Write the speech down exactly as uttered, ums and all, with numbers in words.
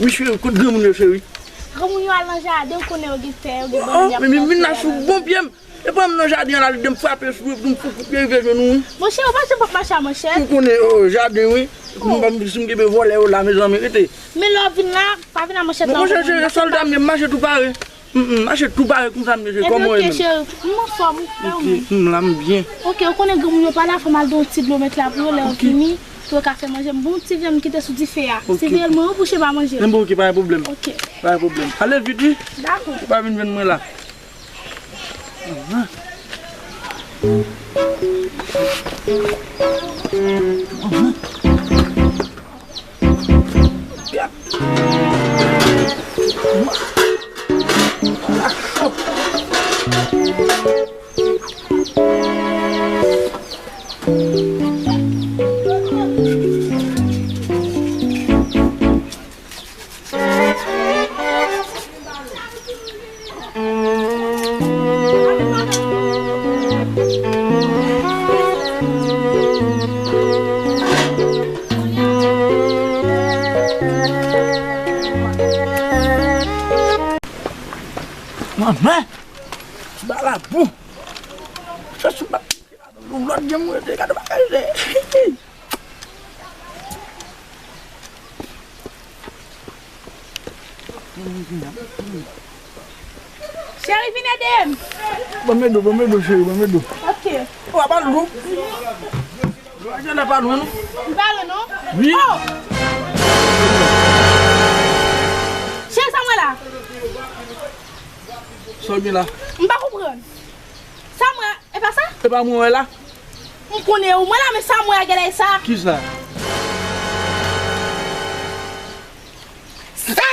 Wi, cheri, kote granmoun yo, cheri? Granmoun yo al nan jaden, ou konnen yo gen tè, yo gen bann yap plante. Men vin la sou bon pye m. E pa m nan jaden an la, lè m frape sou yo, m fou kout pye rive jwenn ou, wi. Monchè, ou pa janm p ap mache a manchèt. Ou konnen, o, jaden, wi. M pa m si m kenbe vòlè yo la, mezanmi, rete. Men lè w vin la, pa vin a manchèt la. Non, monchè, cheri, sòlda m ye, m mache tou pare. M, m, mache tou pare konsa m ye, cheri, kòman w ye menm? Cheri, m anfòm, wi, frè w menm. M la, m byen. Ok, ou konnen granmoun yo pa la, fò m al gen yon ti dlo met la pou yo, lè yo vini, pou yo ka fè manje. M bon ti vyann m kite sou dife a. Se vyann mwen, wi, bouche pa manje. Enben, ok, pa gen pwoblèm. Ok. Pa gen pwoblèm. Ale vit, wi. Dakò. Ou pa vin jwenn mwen la. Manman, ti balabou. Sa sou bat. Yon lòt jan mwen te gade bagay se. Cheri, vin ede m. Ban m ede w, ban m ede w, cheri, ban m ede w. Ok. Ou pa lou. Ou pa lou, non? M pa lou, non? Wi. Oh! Cheri, sa mwen la. Sa w gen la? M pa konprann. Sa mwen, e pa sa? E pa mwen wè la? M konnen ou mwen la, men sa mwen a genlè e sa. Ki sa? Sa